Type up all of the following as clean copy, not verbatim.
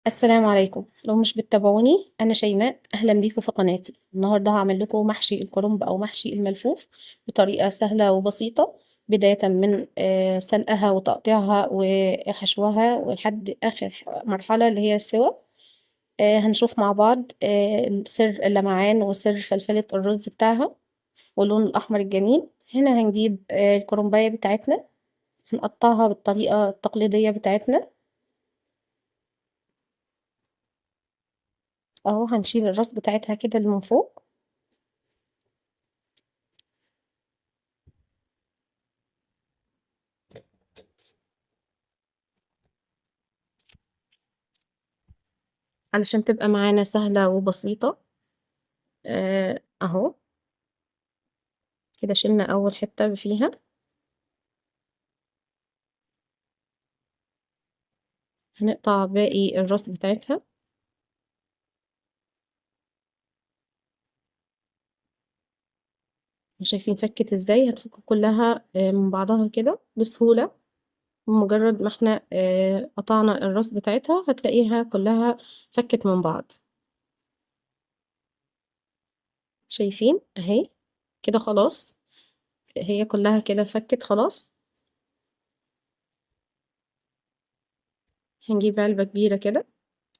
السلام عليكم. لو مش بتتابعوني، انا شيماء، اهلا بيكم في قناتي. النهارده هعمل لكم محشي الكرنب او محشي الملفوف بطريقه سهله وبسيطه، بدايه من سلقها وتقطيعها وحشوها ولحد اخر مرحله اللي هي السوا. هنشوف مع بعض سر اللمعان وسر فلفله الرز بتاعها واللون الاحمر الجميل. هنا هنجيب الكرنبايه بتاعتنا، هنقطعها بالطريقه التقليديه بتاعتنا اهو. هنشيل الراس بتاعتها كده اللي من فوق، علشان تبقى معانا سهلة وبسيطة. اهو كده شلنا اول حتة فيها. هنقطع باقي الراس بتاعتها. شايفين فكت ازاي؟ هتفك كلها من بعضها كده بسهولة. بمجرد ما احنا قطعنا الراس بتاعتها هتلاقيها كلها فكت من بعض. شايفين اهي كده خلاص، هي كلها كده فكت خلاص. هنجيب علبة كبيرة كده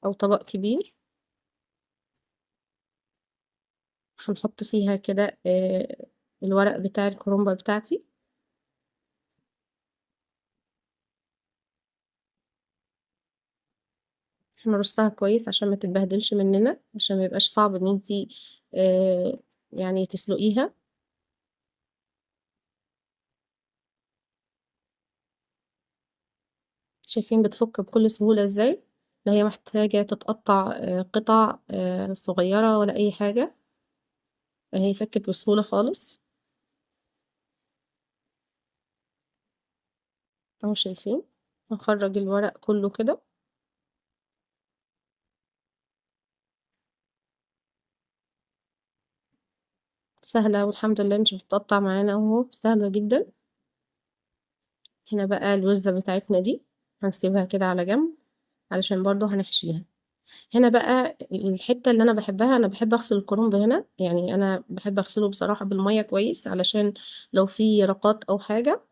او طبق كبير، هنحط فيها كده الورق بتاع الكرنبة بتاعتي. هنرصها كويس عشان ما تتبهدلش مننا، عشان ما يبقاش صعب ان انتي تسلقيها. شايفين بتفك بكل سهولة ازاي؟ لا هي محتاجة تتقطع قطع صغيرة ولا اي حاجة، اهي فكت بسهولة خالص اهو. شايفين؟ هنخرج الورق كله كده. سهلة والحمد لله، مش بتقطع معانا اهو، سهلة جدا. هنا بقى الوزة بتاعتنا دي هنسيبها كده على جنب علشان برضو هنحشيها. هنا بقى الحتة اللي أنا بحبها، أنا بحب أغسل الكرنب هنا، أنا بحب أغسله بصراحة بالمية كويس، علشان لو في رقات أو حاجة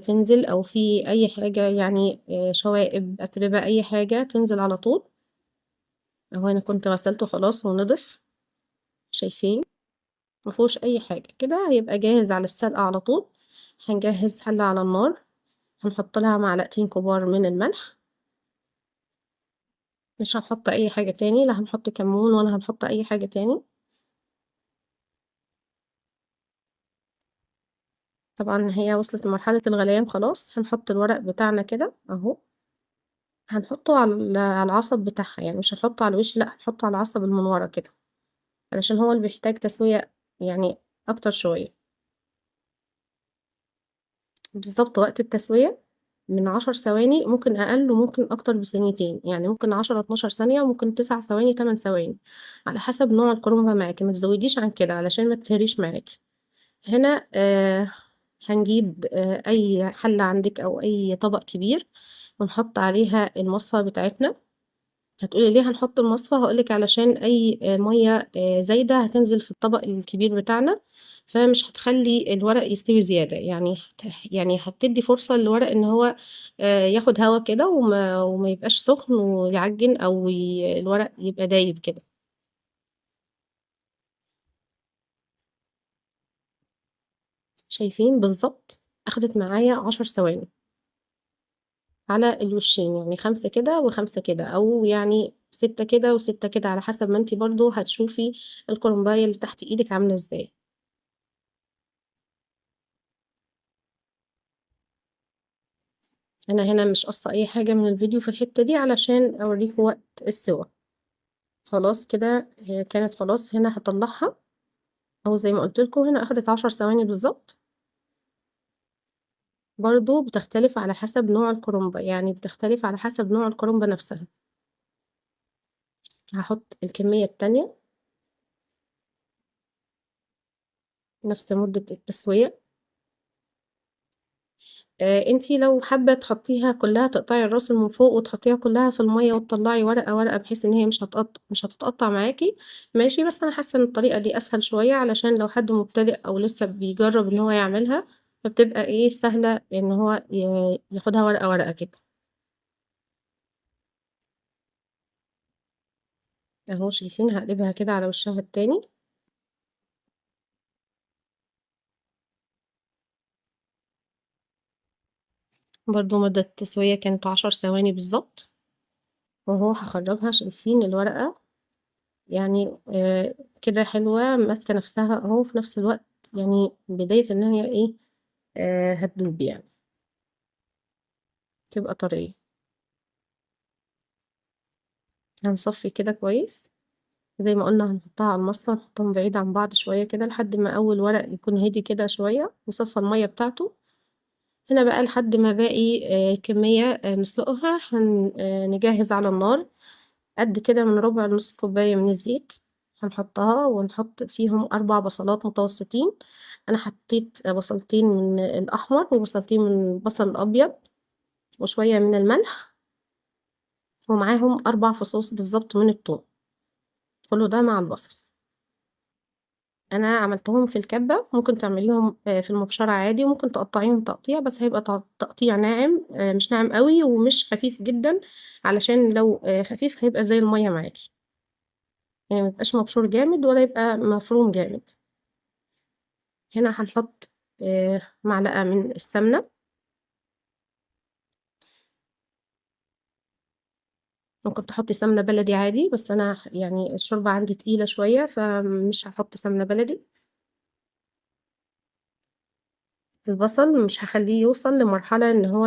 تنزل، أو في أي حاجة شوائب، أتربة، أي حاجة تنزل على طول. أهو أنا كنت غسلته خلاص ونضف، شايفين مفيهوش أي حاجة كده، هيبقى جاهز على السلقة على طول. هنجهز حلة على النار، هنحط لها معلقتين كبار من الملح، مش هنحط أي حاجة تاني، لا هنحط كمون ولا هنحط أي حاجة تاني. طبعا هي وصلت لمرحلة الغليان خلاص. هنحط الورق بتاعنا كده اهو، هنحطه على العصب بتاعها، مش هنحطه على الوش، لا هنحطه على العصب اللي من ورا كده، علشان هو اللي بيحتاج تسوية أكتر شوية. بالظبط وقت التسوية من 10 ثواني، ممكن أقل وممكن أكتر بثانيتين، ممكن 10 اتناشر ثانية، وممكن 9 ثواني 8 ثواني، على حسب نوع الكرنبة معاكي. ما تزوديش عن كده علشان ما تتهريش معاكي. هنا هنجيب أي حلة عندك أو أي طبق كبير ونحط عليها المصفى بتاعتنا. هتقولي ليه هنحط المصفى؟ هقولك علشان أي مية زايدة هتنزل في الطبق الكبير بتاعنا، فمش هتخلي الورق يستوي زيادة، هتدي فرصة للورق إن هو ياخد هوا كده وما يبقاش سخن ويعجن، أو الورق يبقى دايب كده. شايفين بالظبط أخدت معايا 10 ثواني على الوشين، 5 كده و5 كده، أو 6 كده و6 كده، على حسب ما انتي برضو هتشوفي الكرنباية اللي تحت ايدك عاملة ازاي. أنا هنا مش قصة أي حاجة من الفيديو في الحتة دي علشان أوريكم وقت السوا. خلاص كده هي كانت خلاص. هنا هطلعها أهو زي ما قلت لكم، هنا أخدت 10 ثواني بالظبط. برضو بتختلف على حسب نوع الكرنبة، يعني بتختلف على حسب نوع الكرنبة نفسها. هحط الكمية التانية نفس مدة التسوية. أنتِ لو حابة تحطيها كلها، تقطعي الراس من فوق وتحطيها كلها في المَيّة وتطلعي ورقة، ورقة، بحيث إن هي مش هتتقطع معاكِ، ماشي، بس أنا حاسة إن الطريقة دي أسهل شوية، علشان لو حد مبتدئ أو لسه بيجرب إن هو يعملها، فبتبقى سهلة إن هو ياخدها ورقة، ورقة كده. أهو شايفين هقلبها كده على وشها التاني. برضو مدة التسوية كانت 10 ثواني بالظبط. وهو هخرجها، شايفين الورقة كده حلوة ماسكة نفسها اهو، في نفس الوقت بداية ان هي هتدوب تبقى طرية. هنصفي كده كويس زي ما قلنا، هنحطها على المصفى، نحطهم بعيد عن بعض شوية كده لحد ما أول ورق يكون هدي كده شوية وصفى المية بتاعته. هنا بقى لحد ما باقي كمية نسلقها، نجهز على النار قد كده من ربع لنص كوباية من الزيت هنحطها، ونحط فيهم 4 بصلات متوسطين. أنا حطيت بصلتين من الأحمر وبصلتين من البصل الأبيض وشوية من الملح، ومعاهم 4 فصوص بالظبط من الثوم، كله ده مع البصل. أنا عملتهم في الكبة، ممكن تعمليهم في المبشرة عادي، وممكن تقطعيهم تقطيع، بس هيبقى تقطيع ناعم، مش ناعم قوي ومش خفيف جدا، علشان لو خفيف هيبقى زي المية معاكي، ما يبقاش مبشور جامد ولا يبقى مفروم جامد. هنا هنحط معلقة من السمنة، ممكن تحطي سمنة بلدي عادي، بس أنا الشوربة عندي تقيلة شوية فمش هحط سمنة بلدي. البصل مش هخليه يوصل لمرحلة إن هو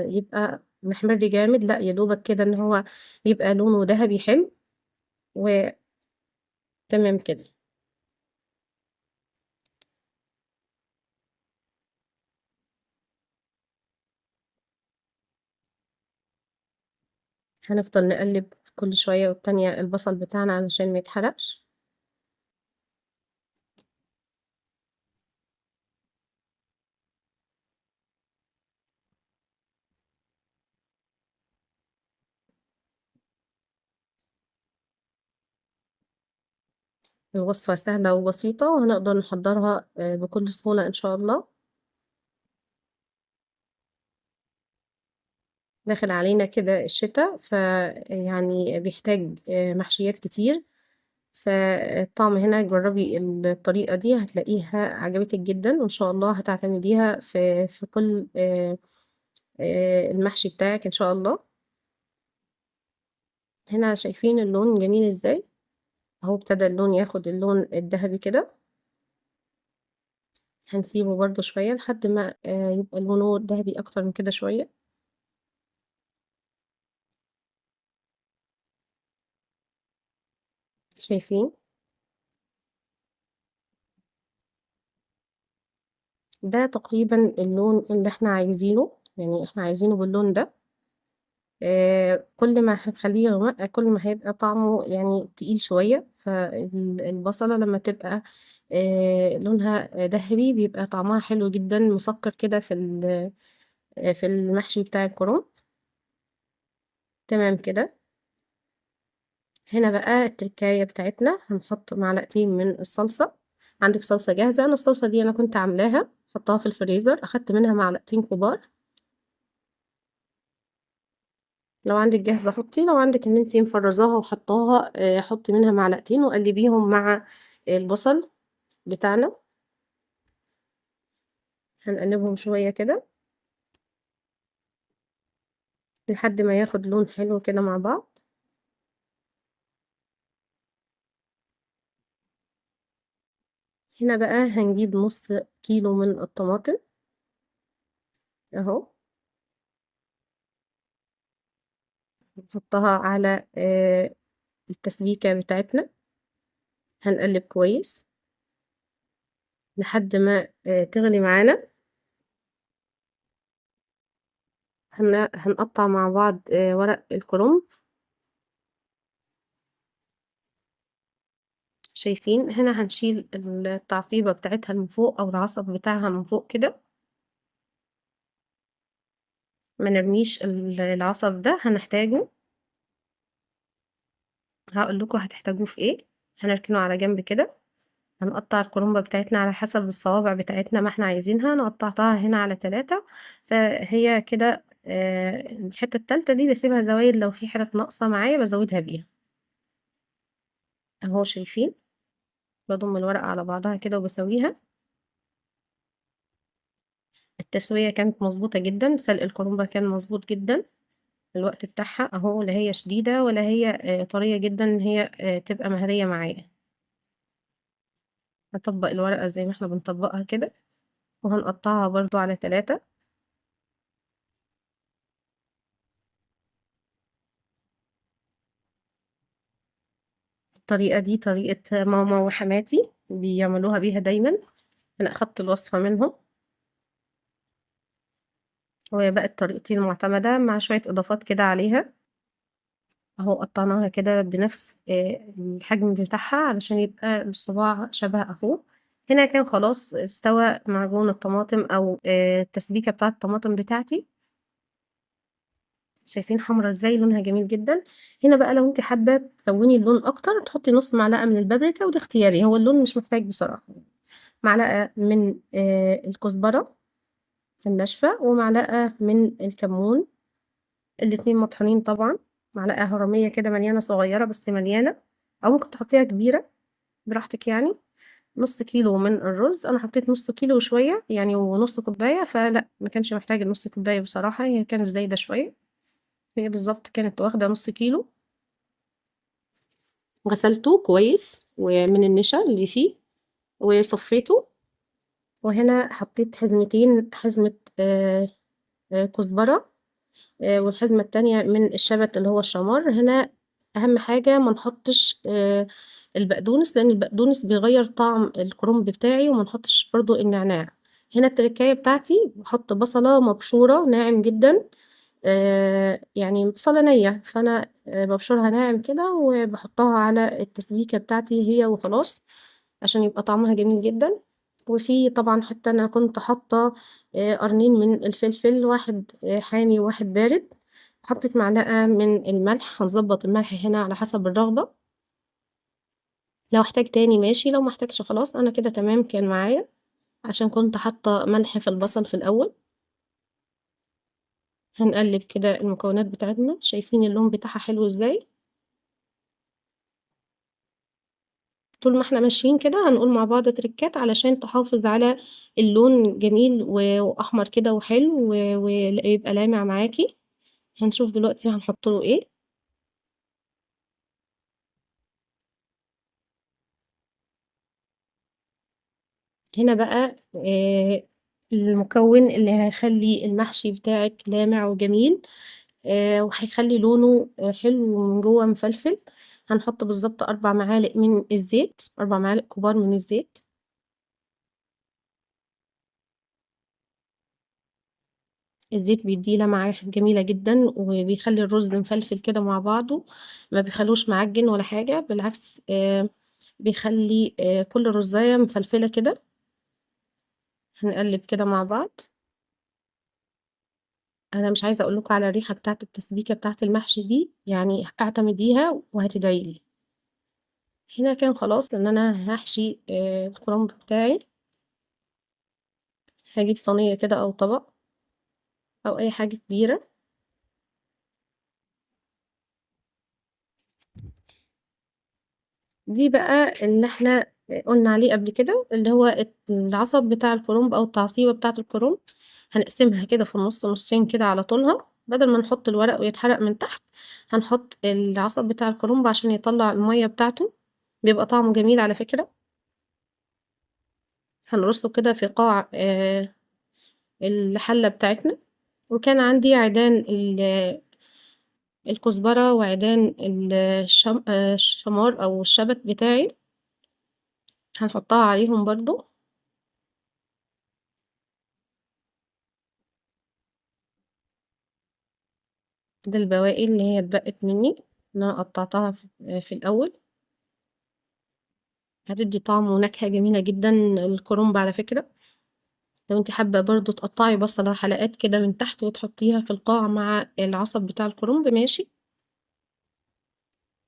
يبقى محمر جامد، لا يا دوبك كده إن هو يبقى لونه ذهبي حلو و تمام كده. هنفضل نقلب كل شوية والتانية البصل بتاعنا علشان ما يتحرقش. الوصفة سهلة وبسيطة وهنقدر نحضرها بكل سهولة إن شاء الله. داخل علينا كده الشتاء، فيعني بيحتاج محشيات كتير، فالطعم هنا جربي الطريقة دي هتلاقيها عجبتك جدا، وإن شاء الله هتعتمديها في كل المحشي بتاعك إن شاء الله. هنا شايفين اللون جميل إزاي، أهو ابتدى اللون ياخد اللون الذهبي كده. هنسيبه برده شوية لحد ما يبقى لونه ذهبي أكتر من كده شوية. شايفين ده تقريبا اللون اللي احنا عايزينه، احنا عايزينه باللون ده. كل ما هتخليه غامق كل ما هيبقى طعمه تقيل شوية، فالبصلة لما تبقى لونها ذهبي بيبقى طعمها حلو جدا، مسكر كده في المحشي بتاع الكرنب. تمام كده. هنا بقى التركاية بتاعتنا، هنحط معلقتين من الصلصة. عندك صلصة جاهزة، أنا الصلصة دي أنا كنت عاملاها حطاها في الفريزر، أخدت منها معلقتين كبار. لو عندك جاهزة حطي، لو عندك إن انتي مفرزاها وحطاها، حطي منها معلقتين وقلبيهم مع البصل بتاعنا. هنقلبهم شوية كده لحد ما ياخد لون حلو كده مع بعض. هنا بقى هنجيب نص كيلو من الطماطم اهو، نحطها على التسبيكة بتاعتنا. هنقلب كويس لحد ما تغلي معانا. هنقطع مع بعض ورق الكرنب. شايفين هنا هنشيل التعصيبة بتاعتها من فوق او العصب بتاعها من فوق كده. ما نرميش العصب ده، هنحتاجه. هقول لكم هتحتاجوه في ايه. هنركنه على جنب كده. هنقطع الكرنبة بتاعتنا على حسب الصوابع بتاعتنا ما احنا عايزينها. انا قطعتها هنا على 3، فهي كده، الحتة التالتة دي بسيبها زوايد، لو في حتت ناقصة معايا بزودها بيها. اهو شايفين بضم الورقة على بعضها كده وبسويها. التسوية كانت مظبوطة جدا، سلق الكرنبة كان مظبوط جدا الوقت بتاعها اهو، لا هي شديدة ولا هي طرية جدا ان هي تبقى مهرية معايا. هطبق الورقة زي ما احنا بنطبقها كده، وهنقطعها برضو على 3. الطريقة دي طريقة ماما وحماتي بيعملوها بيها دايما، انا اخدت الوصفة منهم وهي بقت طريقتي المعتمدة مع شوية اضافات كده عليها. اهو قطعناها كده بنفس الحجم بتاعها علشان يبقى الصباع شبه اخوه. هنا كان خلاص استوى معجون الطماطم او التسبيكة بتاعة الطماطم بتاعتي. شايفين حمرا ازاي، لونها جميل جدا. هنا بقى لو انت حابة تلوني اللون اكتر تحطي نص معلقة من البابريكا، وده اختياري، هو اللون مش محتاج بصراحة. معلقة من الكزبرة الناشفة ومعلقة من الكمون، الاتنين مطحونين طبعا. معلقة هرمية كده مليانة صغيرة بس مليانة، أو ممكن تحطيها كبيرة براحتك. نص كيلو من الرز، أنا حطيت نص كيلو وشوية ونص كوباية، فلا ما كانش محتاج النص كوباية بصراحة، هي كانت زايدة شوية، هي بالظبط كانت واخدة نص كيلو. غسلته كويس ومن النشا اللي فيه وصفيته. وهنا حطيت حزمتين، حزمة، كزبرة، والحزمة التانية من الشبت اللي هو الشمار. هنا أهم حاجة ما نحطش البقدونس، لأن البقدونس بيغير طعم الكرنب بتاعي، وما نحطش برضو النعناع. هنا التركاية بتاعتي بحط بصلة مبشورة ناعم جدا، يعني بصلة نية، فأنا ببشرها ناعم كده وبحطها على التسبيكة بتاعتي هي وخلاص، عشان يبقى طعمها جميل جدا. وفي طبعا حتى أنا كنت حاطة قرنين من الفلفل، واحد حامي وواحد بارد. حطيت معلقة من الملح، هنظبط الملح هنا على حسب الرغبة، لو احتاج تاني ماشي، لو ما احتاجش خلاص أنا كده تمام كان معايا، عشان كنت حاطة ملح في البصل في الأول. هنقلب كده المكونات بتاعتنا، شايفين اللون بتاعها حلو ازاي. طول ما احنا ماشيين كده هنقول مع بعض تريكات علشان تحافظ على اللون جميل واحمر كده وحلو ويبقى لامع معاكي. هنشوف دلوقتي هنحط له ايه. هنا بقى المكون اللي هيخلي المحشي بتاعك لامع وجميل، وهيخلي لونه حلو ومن جوه مفلفل. هنحط بالظبط 4 معالق من الزيت، 4 معالق كبار من الزيت. الزيت بيديه لمعة جميلة جدا، وبيخلي الرز مفلفل كده مع بعضه، ما بيخلوش معجن ولا حاجة، بالعكس، بيخلي كل رزاية مفلفلة كده. هنقلب كده مع بعض. أنا مش عايزة أقول لكم على الريحة بتاعت التسبيكة بتاعت المحشي دي، اعتمديها وهتدعيلي. هنا كان خلاص إن أنا هحشي الكرنب بتاعي. هجيب صينية كده أو طبق أو أي حاجة كبيرة. دي بقى اللي احنا قلنا عليه قبل كده، اللي هو العصب بتاع الكرنب أو التعصيبة بتاعة الكرنب. هنقسمها كده في النص نصين كده على طولها، بدل ما نحط الورق ويتحرق من تحت هنحط العصب بتاع الكرنب عشان يطلع المية بتاعته، بيبقى طعمه جميل على فكرة. هنرصه كده في قاع الحلة بتاعتنا. وكان عندي عيدان الكزبرة وعيدان الشمار أو الشبت بتاعي، هنحطها عليهم برضو. ده البواقي اللي هي اتبقت مني اللي أنا قطعتها في الأول، هتدي طعم ونكهة جميلة جدا الكرنب على فكرة. لو انتِ حابة برضه تقطعي بصلة حلقات كده من تحت وتحطيها في القاع مع العصب بتاع الكرنب ماشي.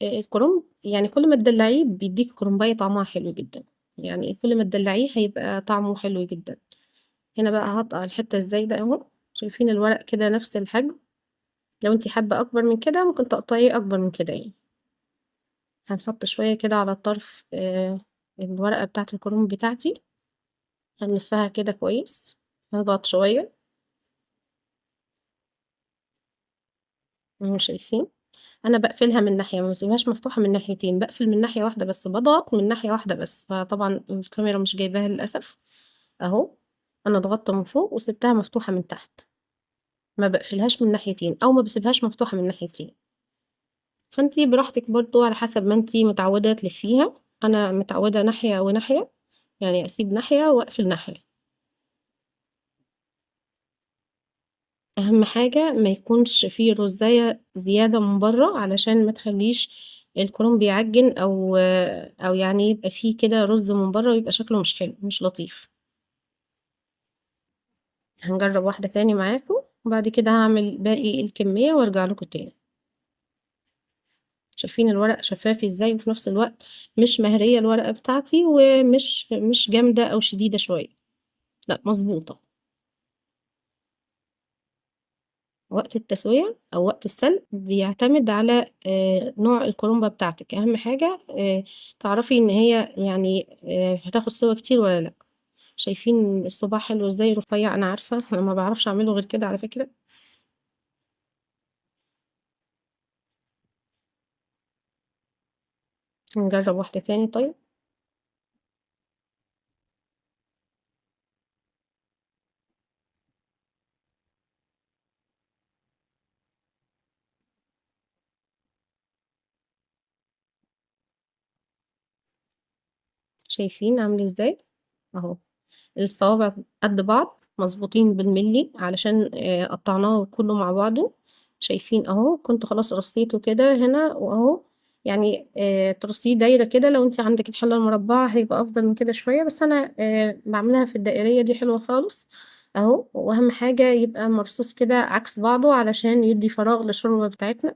الكرنب يعني كل ما تدلعيه بيديكي كرنباية طعمها حلو جدا، يعني كل ما تدلعيه هيبقى طعمه حلو جدا. هنا بقى هقطع الحتة الزايدة اهو، شايفين الورق كده نفس الحجم، لو انتي حابة اكبر من كده ممكن تقطعيه اكبر من كده يعني. هنحط شوية كده على الطرف، الورقة بتاعة الكرنب بتاعتي، هنلفها كده كويس، هنضغط شوية اهو. شايفين انا بقفلها من ناحية، ما بسيبهاش مفتوحة من ناحيتين، بقفل من ناحية واحدة بس، بضغط من ناحية واحدة بس. فطبعا الكاميرا مش جايباها للأسف اهو. انا ضغطت من فوق وسبتها مفتوحة من تحت، ما بقفلهاش من ناحيتين او ما بسيبهاش مفتوحة من ناحيتين. فانتي براحتك برضو على حسب ما انتي متعودة تلفيها. انا متعودة ناحية وناحية، يعني اسيب ناحية واقفل ناحية. اهم حاجة ما يكونش فيه رزاية زيادة من بره، علشان ما تخليش الكرنب يعجن او يبقى فيه كده رز من بره ويبقى شكله مش حلو مش لطيف. هنجرب واحدة تاني معاكم، وبعد كده هعمل باقي الكمية وارجع لكم تاني. شايفين الورق شفاف ازاي، وفي نفس الوقت مش مهرية الورقة بتاعتي، ومش مش جامدة او شديدة شوية، لا مظبوطة. وقت التسوية او وقت السلق بيعتمد على نوع الكرنبة بتاعتك. اهم حاجة، تعرفي ان هي هتاخد سوا كتير ولا لا. شايفين الصباع حلو ازاي رفيع؟ انا عارفة انا ما بعرفش اعمله غير كده على فكرة. نجرب واحدة تاني. طيب شايفين عامل ازاي اهو، الصوابع قد بعض مظبوطين بالملي علشان قطعناه كله مع بعضه. شايفين اهو، كنت خلاص رصيته كده هنا واهو، ترصيه دايرة كده. لو انت عندك الحلة المربعة هيبقى افضل من كده شوية، بس انا بعملها في الدائرية دي حلوة خالص اهو. واهم حاجة يبقى مرصوص كده عكس بعضه علشان يدي فراغ للشوربة بتاعتنا،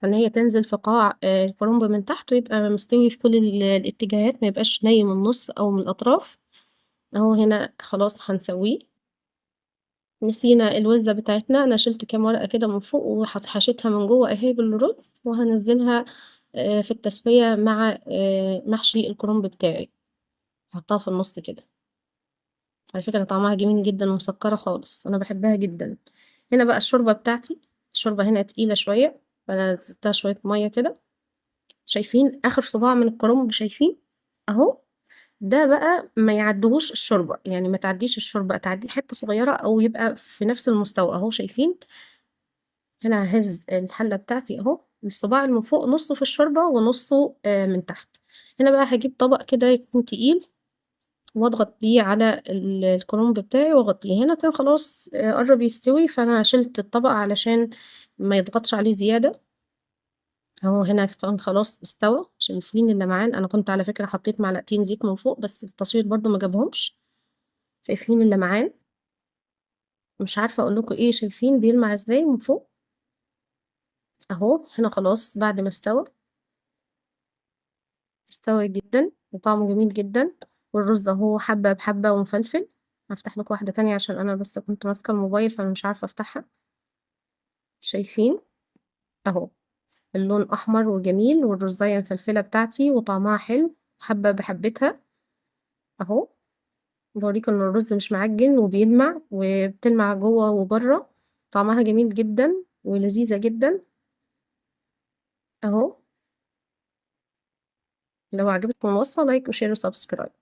ان هي تنزل في قاع الكرنب من تحت ويبقى مستوي في كل الاتجاهات، ما يبقاش ني من النص او من الاطراف اهو. هنا خلاص هنسويه. نسينا الوزة بتاعتنا، انا شلت كام ورقة كده من فوق وحشيتها من جوه اهي بالرز، وهنزلها في التسوية مع محشي الكرنب بتاعي. هحطها في النص كده. على فكرة طعمها جميل جدا ومسكرة خالص، انا بحبها جدا. هنا بقى الشوربة بتاعتي، الشوربة هنا تقيلة شوية فانا زدتها شوية مية كده. شايفين اخر صباع من الكرنب؟ شايفين اهو، ده بقى ما يعديهوش الشوربة، يعني ما تعديش الشوربة، تعدي حتة صغيرة او يبقى في نفس المستوى اهو. شايفين هنا ههز الحلة بتاعتي اهو، الصباع اللي من فوق نصه في الشوربة ونصه من تحت. هنا بقى هجيب طبق كده يكون تقيل واضغط بيه على الكرنب بتاعي واغطيه. هنا كان خلاص، قرب يستوي، فانا شلت الطبق علشان ما يضغطش عليه زيادة اهو. هنا كان خلاص استوى، شايفين اللمعان؟ انا كنت على فكرة حطيت معلقتين زيت من فوق بس التصوير برضو ما جابهمش. شايفين اللمعان؟ مش عارفة اقول لكم ايه، شايفين بيلمع ازاي من فوق اهو. هنا خلاص بعد ما استوى، استوى جدا وطعمه جميل جدا، والرز اهو حبة بحبة ومفلفل. هفتح لكم واحدة تانية عشان انا بس كنت ماسكة الموبايل فانا مش عارفة افتحها. شايفين اهو اللون احمر وجميل، والرزاية مفلفلة بتاعتي وطعمها حلو حبة بحبتها اهو. بوريكم ان الرز مش معجن وبيلمع، وبتلمع جوه وبره، طعمها جميل جدا ولذيذة جدا اهو. لو عجبتكم الوصفة like و share و subscribe.